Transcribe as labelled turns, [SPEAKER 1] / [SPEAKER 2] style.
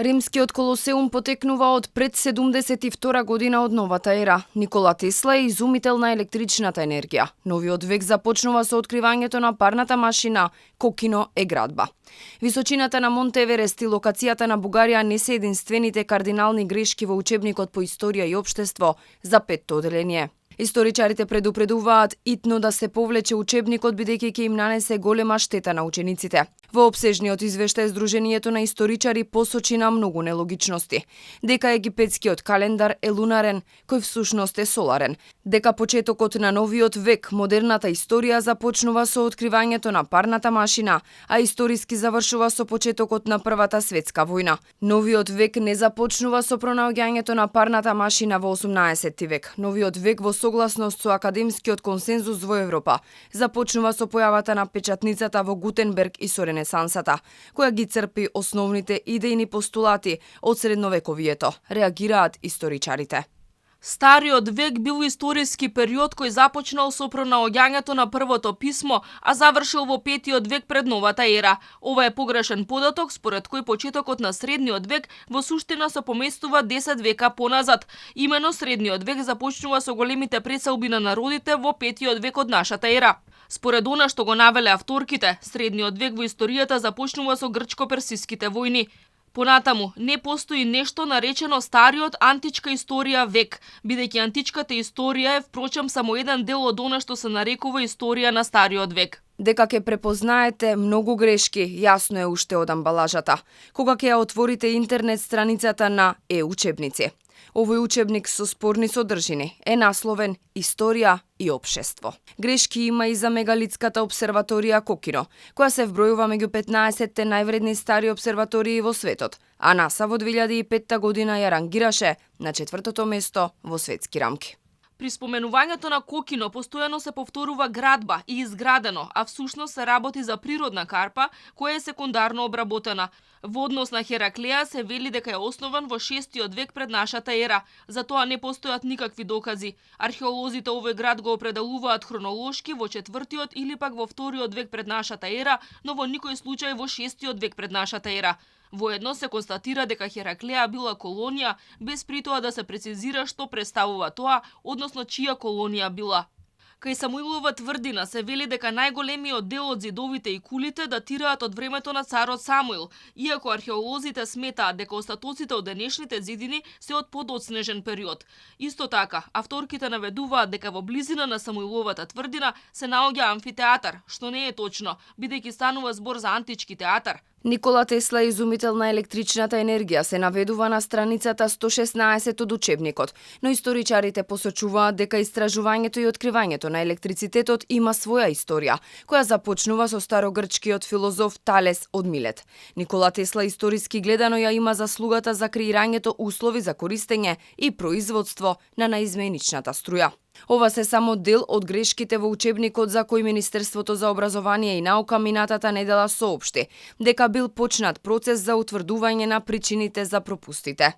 [SPEAKER 1] Римскиот Колосеум потекнува од пред 72 година од новата ера. Никола Тесла е изумител на електричната енергија. Новиот век започнува со откривањето на парната машина, кокино е градба. Височината на Монте Еверест и локацијата на Бугарија не се единствените кардинални грешки во учебникот по историја и општество за петто оделение. Историчарите предупредуваат итно да се повлече учебникот бидејќи ќе им нанесе голема штета на учениците. Во опсежниот извештај Сдруженијето на историчари посочи на многу нелогичности. Дека египетскиот календар е лунарен, кој всушност е соларен. Дека почетокот на новиот век, модерната историја, започнува со откривањето на парната машина, а историски завршува со почетокот на Првата светска војна. Новиот век не започнува со пронаоѓањето на парната машина во 18 век. Новиот век во согласност со академскиот консензус во Европа започнува со појавата на печатницата во Гутенберг и со Ренесансата, која ги црпи основните идејни постулати од средновековието, реагираат историчарите.
[SPEAKER 2] Стариот век бил историски период кој започнал со пронаоѓањето на првото писмо, а завршил во петиот век пред новата ера. Ова е погрешен податок според кој почетокот на средниот век во суштина се поместува 10 века поназад. Имено средниот век започнува со големите преселби на народите во петиот век од нашата ера. Според она што го навеле авторките, средниот век во историјата започнува со грчко-персиските војни. Понатаму, не постои нешто наречено стариот античка историја век, бидејќи античката историја е впрочем само еден дел од она што се нарекува историја на стариот век.
[SPEAKER 1] Дека ќе препознаете многу грешки, јасно е уште од амбалажата, кога ќе ја отворите интернет страницата на Е-учебници. Овој учебник со спорни содржини е насловен Историја и општество. Грешки има и за мегалитската обсерваторија Кокино, која се вбројува меѓу 15-те највредни стари обсерватории во светот, а НАСА во 2005 година ја рангираше на 4-то место во светски рамки.
[SPEAKER 2] При споменувањето на Кокино постојано се повторува градба и изградено, а всушност се работи за природна карпа која е секундарно обработена. Во однос на Хераклеа се вели дека е основан во 6-тиот век пред нашата ера. За тоа не постојат никакви докази. Археолозите овој град го определуваат хронолошки во 4-тиот или пак во 2-тиот век пред нашата ера, но во никој случај во 6-тиот век пред нашата ера. Воедно се констатира дека Хераклеа била колонија, без при тоа да се прецизира што представува тоа, односно чија колонија била. Кај Самуилова тврдина се вели дека најголемиот дел од зидовите и кулите датираат од времето на царот Самуил, иако археолозите сметаат дека остатоците од денешните зидини се од подоцнежен период. Исто така, авторките наведуваат дека во близина на Самуиловата тврдина се наоѓа амфитеатар, што не е точно, бидејќи станува збор за антички театар.
[SPEAKER 1] Никола Тесла, изумител на електричната енергија, се наведува на страницата 116 од учебникот, но историчарите посочуваат дека истражувањето и откривањето на електрицитетот има своја историја, која започнува со старогрчкиот филозоф Талес од Милет. Никола Тесла историски гледано ја има заслугата за креирањето услови за користење и производство на наизменичната струја. Ова се само дел од грешките во учебникот за кој Министерството за образование и наука минатата недела соопшти дека бил почнат процес за утврдување на причините за пропустите.